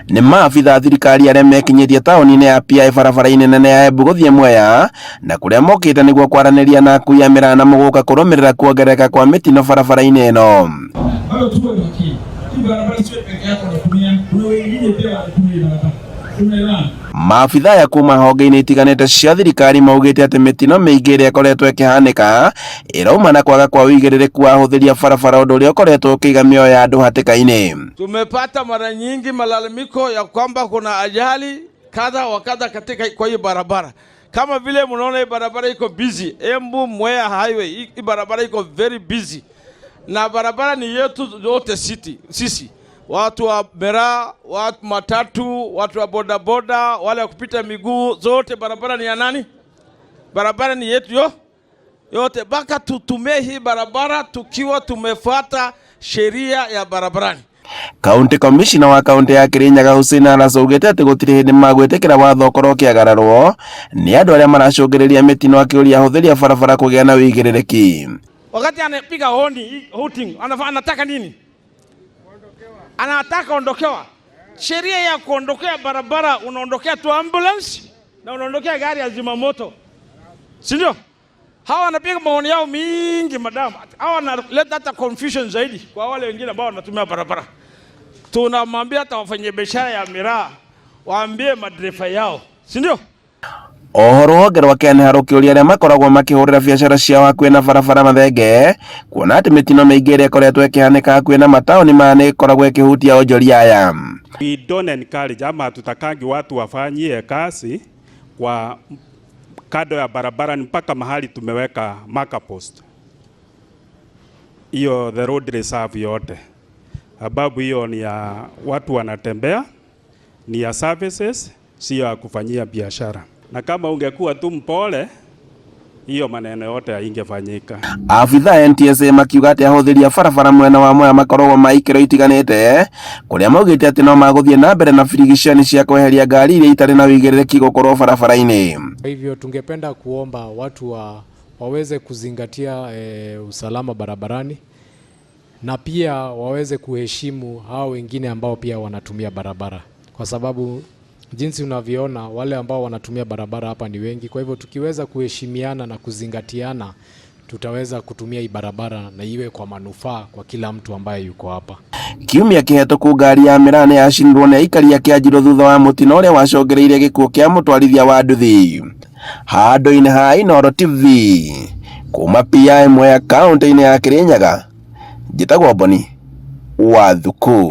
Nĩ maabitha thirikari arĩa mekinyĩtie taũni-inĩ ya Piai barabara-inĩ nene ya Embu gũthiĩ Mwea na kũrĩa mokĩte nĩguo kwaranĩria na akui a mĩraa na mũgũka kũrũmĩrĩra kuongerereka kwa mĩtino barabara-inĩ ĩno. Bado tuwe makini. Hii barabara sio peke yako unatumia, kuna wengine pia wanatumia hii barabara. Tumeelewana? Maabitha aya kuma honge-inĩ itiganĩte cia thirikari maugĩte atĩ mĩtino mĩingĩ ĩrĩa ĩkoretwo ĩkĩhanĩka ĩrauma na kwaga kwa ũigĩrĩrĩku wa ahũthĩri a barabara ũndũ ũrĩa ũkoretwo ũkĩiga mĩoyo ya andũ hatĩka-inĩ. Tumepata mara nyingi malalamiko ya kwamba kuna ajali kadha wa kadha katika kwa hii barabara. Kama vile mnaona hii barabara iko busy, Embu Mwea Highway, hii barabara iko very busy, na barabara ni yetu yote city, sisi watu wa miraa, watu matatu, watu wa bodaboda, wale wa kupita miguu, zote barabara ni ya nani? Barabara ni yetu yo yote, mpaka tutumie hii barabara tukiwa tumefuata sheria ya barabarani. County Commissioner wa kaunti ya Kirinyaga Hussein Arasa augĩte atĩ gũtirĩ hĩndĩ magwĩtĩkĩra watho ũkorwo ũkĩagararwo nĩ andũ arĩa maracũngĩrĩria mĩtino, akĩũria ahũthĩri a barabara kũgĩa na ũigĩrĩrĩki. Wakati anapiga honi hooting, anataka nini? Anataka ondokewa. Sheria ya kuondokea barabara, unaondokea tu ambulance na unaondokea gari ya zimamoto, si ndio? Hawa wanapiga maoni yao mingi, madam. Hawa wanaleta hata confusion zaidi kwa wale wengine ambao wanatumia barabara. Tunamwambia hata wafanye biashara ya miraa waambie madereva yao, si ndio? Oho rũhonge rwa KENHA rũkĩũria arĩa makoragwo makĩhũrĩra biacara ciao hakuhĩ na barabara mathenge kuona atĩ mĩtino mĩingĩ ĩrĩa ĩkoretwo ĩkĩhanĩka hakuhĩ na mataũni maya nĩ ĩkoragwo ĩkĩhutia onjoria aya. We don't encourage ama hatutakangi watu wafanyie kazi kwa kando ya barabara mpaka mahali tumeweka marker post hiyo, the road reserve yote, sababu hiyo ni ya watu wanatembea, ni ya services, sio ya kufanyia biashara. Na kama ungekuwa tu mpole, hiyo maneno yote haingefanyika. Abitha a NTSA makiuga atĩ ahũthĩri a barabara mwena wa Mwea makoragwo ma ikĩro itiganĩte kũrĩa maugĩte atĩ no magũthiĩ na mbere na birigiceni cia kweheria ngari iria itarĩ na ũigĩrĩrĩki gũkorwo barabara-inĩ. Kwa hivyo tungependa kuomba watu waweze kuzingatia usalama barabarani na pia waweze kuheshimu hao wengine ambao pia wanatumia barabara, kwa sababu jinsi unavyoona wale ambao wanatumia barabara hapa ni wengi. Kwa hivyo tukiweza kuheshimiana na kuzingatiana, tutaweza kutumia hii barabara na iwe kwa manufaa kwa kila mtu ambaye yuko hapa. Kiumia kĩhetũku ngari ya mĩraa nĩ yacinirwo nĩ aikari a Kĩanjirũ thutha wa mũtino ũrĩa wacũngĩrĩirie gĩkuũ kĩa mũtwarithia wa nduthi. Handũ-inĩ ha Inooro TV kuma PI Mwea kaũntĩ-inĩ ya Kirinyaga, njĩtagwo Boni wa Thuku.